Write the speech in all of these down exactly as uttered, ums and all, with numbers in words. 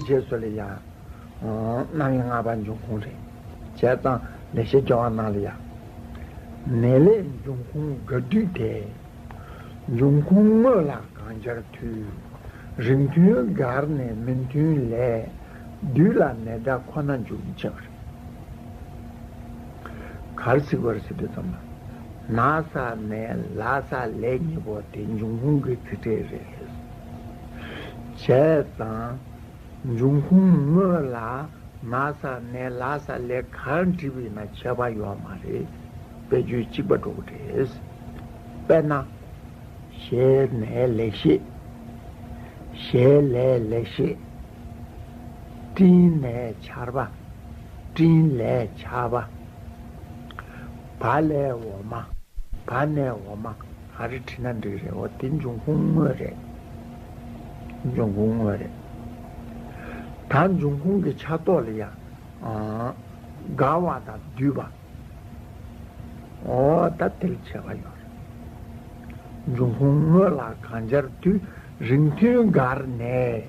རྗེས་སུ་ལ་ཡང་རྣམ་དབྱེ་ལྔ་པ་འབྱུང་ཁུངས་རེད། བྱས་ཙང་ལེགས་བཤད་ལྗོན་དབང་ནང་ལ་ཡང་། ནད་ལས་འབྱུང་ཁུངས་འགའ་འདུས་ཏེ། འབྱུང་ཁུངས་དངོས་ལ་གང་སྦྱར་འདུས། རིགས་མཐུན་འགར་ནས་མི་མཐུན་ལས། འདུས་ལ་ནད་སྒྲ་ཁོ་ན་འཇུག་ཅེས་པ་རེད། ག་རེ་ཟེར་དགོས་རེད་ཟེར་དུས་ཙམ་པ། ན་ས་ནས་ལ་ས་ལས་གཉིས་པོ་དེ་འབྱུང་ཁུངས་ཀྱི་ཚིག་ཕྲད་རེད། བྱས་ཙང་། འབྱུང་ཁུངས་དངོས་ལ་ན་ས་ནས་ལ་ས་ལས་གང་བྲིས་པ་ཡིན་ན་ཁྱད་པར་ཡོད་མ་རེད། དཔེ་བརྗོད་གཅིག་པ་འགྲོ་གི་རེད། དཔེར་ན། ཞལ་ནས་ལེགས་བཤད། ཞལ་ལས་ལེགས་བཤད། སྤྲིན་ནས་ཆར་པ། སྤྲིན་ལས་ཆར་པ། བ་ལས་འོ་མ། བ་ནས་འོ་མ། ག་རེ་བྲིས་ན་འགྲིག་རེད། འོ་དེ་འབྱུང་ཁུངས་དངོས་རེད། འབྱུང་ཁུངས་དངོས་རེད། ད་འབྱུང་ཁུངས་ཀྱི་ཆ་ཐོག་ལ་ཡང་། ཨང་། འགལ་བ་དང་འདུས་པ། འོ་ད་དེ་ལ་ཁྱད་པར་ཡོད་རེད། འབྱུང་ཁུངས་དངོས་ལ་གང་སྦྱར་འདུས། རིགས་མཐུན་འགར་ནས་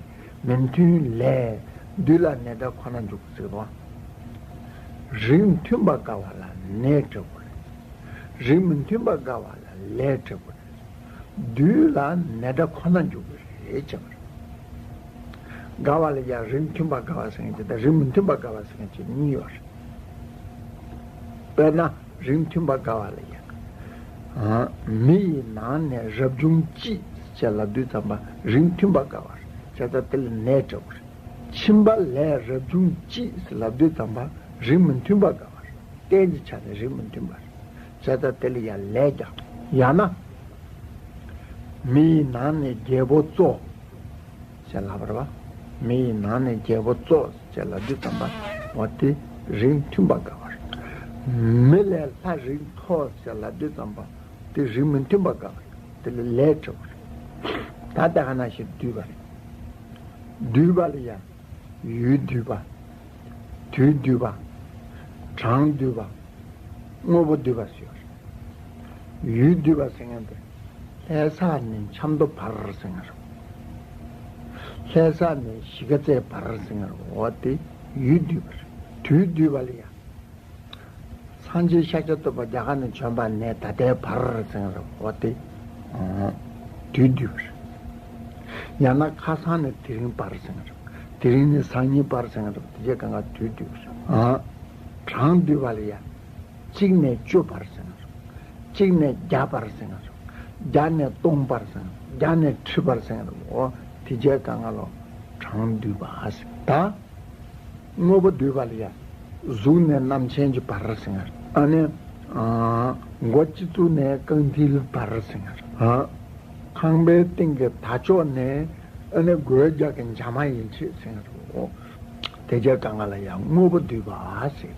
མི་མཐུན་ལས། འདུས་ལ་ནད་སྒྲ་ཁོ་ན་འཇུག་ཟེར་བ། རིགས་མཐུན་པ་འགལ་བ་ལ་ནས་འབྲི་དགོས་རེད། རིགས་མི་མཐུན་པ་འགལ་བ་ལ་ལས་འབྲི་དགོས་རེད། འདུས་ལ་ནད་སྒྲ་ཁོ་ན་འཇུག་གི་རེད་ཅེས་པ་རེད། འགལ་བ་ལ་ཡང་རིགས་མཐུན་པ་འགལ་བ་ཟེར་མཁན་ཅིག་དང་རིགས་མི་མཐུན་པ་འགལ་བ་ཟེར་མཁན་ཅིག་གཉིས་ཡོད་རེད། དཔེར་ན་རིགས་མཐུན་པ་འགལ་བ་ལ་ཡང་། ཨ། མི་ཡི་ནང་ནས་རབ་བྱུང་སྐྱེས་ཅེས་ལབ་དུས་ཙམ་པ་རིགས་མཐུན་པ་འགལ་བ་རེད། བྱས་ཙང་དེ་ལ་ནས་འབྲི་དགོས་རེད། ཁྱིམ་པ་ལས་རབ་བྱུང་སྐྱེས་ལབ་དུས་ཙམ་པ་རིགས་མི་མཐུན་པ་འགལ་བ་རེད། རྟེན་གྱི་ཆ་ནས་རིགས་མི་མཐུན་པ་རེད། བྱས་ཙང་དེ་ལ་ཡང་ལས་རྒྱག་ཡང་ན། མི་ཡི་ནང་ནས་རྒྱལ་པོ་གཙོ། ཞེས་ལབ་པ་རེད་པ། མི་ཡི་ནང་ནས་རྒྱལ་པོ་གཙོ་ཞེས་ལབ་དུས་ཙམ་པ། འོ་དེ་རིགས་མཐུན་པ་འགལ་བ་རེད། མི་ལས་ལྷ་རིགས་མཐོ་ཞེས་ལབ་དུས་ཙམ་པ། དེ་རིགས་མི་མཐུན་པ་འགལ་བ་རེད། དེ་ལ་ལས་འབྲི་བ་རེད། ད་ལྟ་ག་ནང་བཞིན་འདུས་པ་རེད། འདུས་པ་ལ་ཡང་། ཡུལ་འདུས་པ། དུས་འདུས་པ། གྲངས་འདུས་པ། དངོས་པོ་འདུས་པ་ཟེར་བ་རེད། ཡུལ་འདུས་པ་ཟེར་མཁན་དེ། ལྷ་ས་ནས་ཆབ་མདོ་བར་ཟེར་མཁན་རེད། ལྷ་ས་ནས་གཞིས་ཀ་རྩེ་བར་ཟེར་མཁན་རེད། འོ་དེ་ཡུལ་འདུས་པ་རེད། དུས་འདུས་པ་ལ་ཡང་། སངས་རྒྱས་ཤཱཀྱ་ཐུབ་པ་རྒྱ་གར་ནས་བྱོན་པ་ནས་ད་ལྟའི་བར་ཟེར་མཁན་རེད། འོ་དེ། ཨང་། དུས་འདུས་པ་རེད། ཡང་ན་ཁ་སང་ནས་དེ་རིང་བར་ཟེར་མཁན་རེད། དེ་རིང་ནས་སང་ཉིན་བར་ཟེར་མཁན་རེད། དེ་རྗེས་གང་ག་དུས་འདུས་པ་རེད། ཨང་། གྲངས་འདུས་པ་ལ་ཡང་། གཅིག་ནས་བཅུ་བར་ཟེར་མཁན་རེད། གཅིག་ནས་བརྒྱ་བར་ཟེར་མཁན་རེད། བརྒྱ་ནས་སྟོང་བར་ཟེར་མཁན་རེད། བརྒྱ་ནས་ཁྲི་བར་ཟེར་མཁན་རེད། འོ་དེ་རྗེས་གང་ག་ལོ། གྲངས་འདུས་པ་ཟེར། ད། དངོས་པོ་འདུས་པ་ལ་ཡང་། གཟུགས་ནས་རྣམ་མཁྱེན་གྱི་བར་ཟེར་མཁན་རེད། ཨ་ནི། ཨ། མགོ་སྤྱི་གཙུག་ནས་རྐང་མཐིལ་བར་ཟེར་མཁན་རེད། ཨ། ཁང་པའི་སྟེང་གི་དར་ལྕོག་ནས་ཨ་ནི་སྒོའི་རྒྱབ་ཀྱི་འཇབ་མ་ཡན་ཆད་ཟེར་མཁན་རེད། འོ། དེ་རྗེས་གང་ག་ལ་ཡང་དངོས་པོ་འདུས་པ་ཟེར།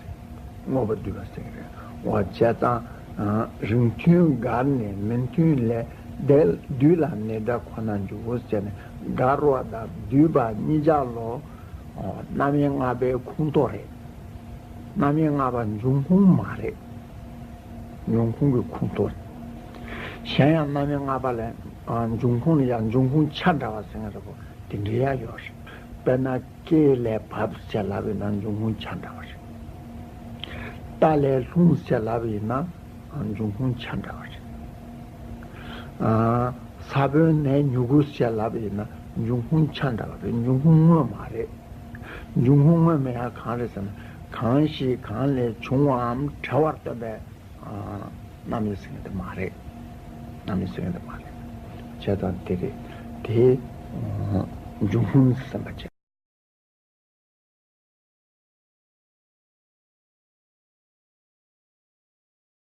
དངོས་པོ་འདུས་པ་ཟེར་གྱི་རེད། འོ་བྱས་ཙང་། ཨ། རིགས་མཐུན་འགལ་ནས་མི་མཐུན་ལས། དེ་འདུས་ལ་ནད་སྒྲ་ཁོ་ན་འཇུག་ཟེར་ནས་འགལ་བ་དང་འདུས་པ་གཉིས་ཆ་ལོ། ཨོ། རྣམ་དབྱེ་ལྔ་པའི་ཁུངས་གཏོགས་རེད། རྣམ་དབྱེ་ལྔ་པ་འབྱུང་ཁུངས་མ་རེད། འབྱུང་ཁུངས་ཀྱི་ཁུངས་གཏོགས་རེད། གཞན་ཡང་རྣམ་དབྱེ་ལྔ་པ་ལས། ཨ། འབྱུང་ཁུངས་ལ་ཡང་འབྱུང་ཁུངས་ཆ་འདྲ་བ་ཟེར་མཁན་རེད་པ། དེ་འདྲ་ཡང་ཡོད་རེད། དཔེར་ན། སྐེ་ལས་བབས་ཞེས་ལབ་པ་ཡིན་ན་འབྱུང་ཁུངས་ཆ་འདྲ་བ་རེད། རྟ་ལས་ལྷུང་ཞེས་ལབ་པ་ཡིན་ན་འབྱུང་ཁུངས་ཆ་འདྲ་བ་རེད། ཨ། ས་བོན་ནས་མྱུ་གུ་ཞེས་ལབ་པ་ཡིན་ན་འབྱུང་ཁུངས་ཆ་འདྲ་བ་རེད། འབྱུང་ཁུངས་དངོས་མ་རེད། འབྱུང་ཁུངས་དངོས་མིན་ཡང་གང་རེད་ཟེར་ན། གང་ཞིག་གང་ལས་བྱུང་བའམ་བྲལ་བར་སྟོན་པའི། ཨ། རྣམ་དབྱེ་ཟེར་མཁན་དེ་མ་རེད། རྣམ་དབྱེ་ཟེར་མཁན་དེ་མ་རེད། བྱས་ཙང་དེ་རེད། དེ། ཨ། འབྱུང་ཁུངས་ཟེར་བ་བྱས།